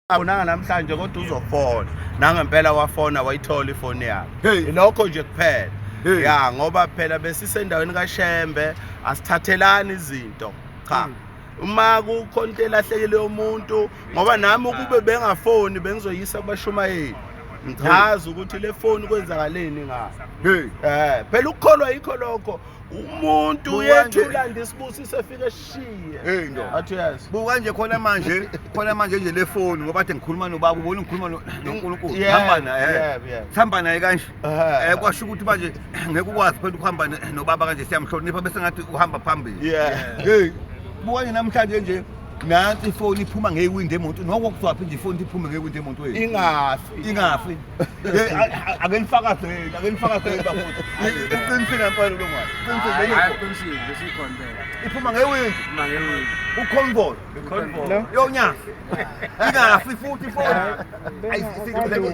Abonanga namhlanje kodwa uzofona. Nangempela wafona, wayithola ifoni yakhe. Hey. Ilokho nje kuphela. Hey. Ya, ngoba phela besisendaweni kaShembe, asithathelani izinto. Cha. Uma kukhona into elahlekile yomuntu, ngoba nami ukube bengafoni bengizoyisa kubashumayeli. Ngichaza ukuthi le foni kwenzakaleni ngayo. Hey. Phela ukukholwa yikho lokho. Umuntu Buka yethu nje. ulanda isibusiso efike eshiye. Hey ndoda. Athi yes. Buka nje khona manje, khona manje nje le phone ngoba kade ngikhuluma nobaba, ubona ngikhuluma noNkulunkulu. Hamba naye. Yeah. Sihamba naye kanje. Eh. Kwasho ukuthi manje ngeke ukwazi phela ukuhamba nobaba kanje, siyamhlonipha bese ngathi uhamba phambili. Hey, buka nje namhlanje nje nansi ifoni iphuma ngewindi emoto. Noko kuzwaphi nje ifoni iphume ngewindi emotweni. Ingafi. Ingafi. Hey, ake nifakazele, ake nifakazele bafowethu. Uqinisile ngempela lo ngwane. Uqinisile. Hayi, qinisile, besikhona impela. Iphuma ngewindi. Iphuma ngewindi. Uconvoy. Convoy. Yonyaka. Ingafi futhi ifoni. Ayi,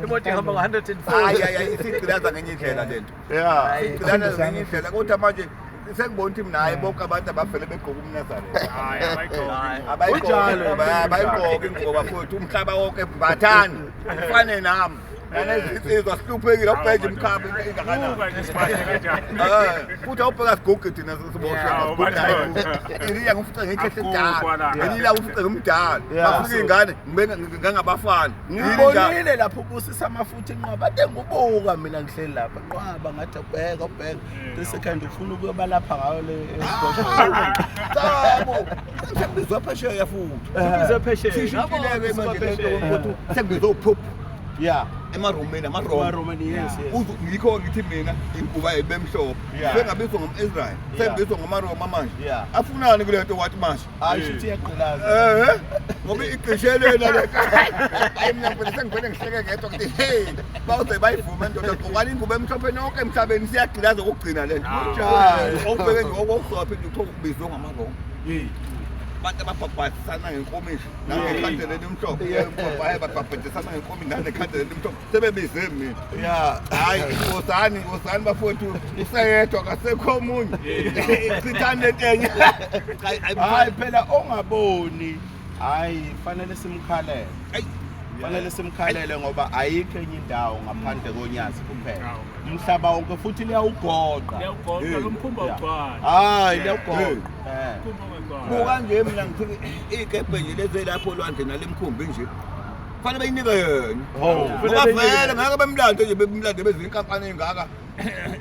Imoto ihamba ngo-104. Hayi hayi, isigqilaza ngenye indlela lento. Isigqilaza ngenye indlela, kodwa manje sengibona ukuthi mina hayi, bonke abantu abavele begqoka umNazaretha. Hayi, abayigqoki. Kunjalo. Abayigqoki ingubo bafowethu, umhlaba wonke mbathani. Ufane nami. Nalezinsizwa sihluphekile, awubheke nje umkhaba ingakanani. Buka nje sibahle kanjani. Futhi awubheka siguge thina siboshwe. Yeah, Siguge. Iliya ngifuce ngikhehle Akugugwa mdala. la. Iliya ufuce ngimdala. Bafika iy'ngane ngibe ngangabafana. Ngibonile lapho ubusisa amafutha inqwaba. Ade ngubuka mina ngihleli lapha. Nqwaba ngathi ubheka ubheka. The second ufuna ukuyoba lapha ngayo le esigodlweni. Sabo. Sekubizwa phesheya futhi. Sekubizwa phesheya. Sishintshile-ke manje lento Phesheya. futhi sekubizwa uphuphu emaromeni, amaRoma. Ama-Roman, yes. Yikho ngithi mina ingubo ayibemhlophe. Sengabizwa ngom-Israel, sengibizwa ngamaRoma manje. Afunani kule nto wathi manje? Hayi, shuthi iyagqilaza. Ngoba igqishelena le. Hayi, mina ngivele sengivele ngihleke ngedwa ngithi hey, bawuze bayivume ndoda, gqokani ingubo emhlophe nonke emhlabeni, siyagqilaza okugcina le nto. Kunjalo. Awubheke nje okuzwaphi nje kuthiwa kubizwe ngamaRoma. Abantu ababhabhadisana ngenkomishi nangekhandlela elimhlophe. Baye babhabhadisana ngenkomishi nangekhandlela elimhlophe. Sebebize mina. Hayi, wozani, wozani bafowethu, useyedwa kasekho omunye. Chithani lento enye. Cha, Hayi phela ongaboni, hayi fanele simkhalele. Ayi. Fanele simkhalele ngoba ayikho enye indawo ngaphandle koNyazi kuphela. Hawu. Umhlaba wonke futhi liyawugoqa. Liyawugoqa lo mkhumbi awugcwali. Hayi, liyawugoqa. Hey. Umkhumbi ungagcwali. Buka nje mina ngithi iy'kebhe nje lezi lapho olwandle nale mkhumbi nje kufanele beyinike yena. Oh. Ngoba vele ngeke bemlande nje, bemlande bezinkampani ey'ngaka,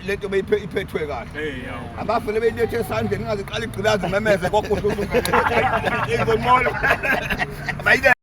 lento iphethwe kahle. Hey, yawu. Abafele beyilethe esandleni, ingaze iqale igqilaze imemeze kokuhle izonqola. Abayile.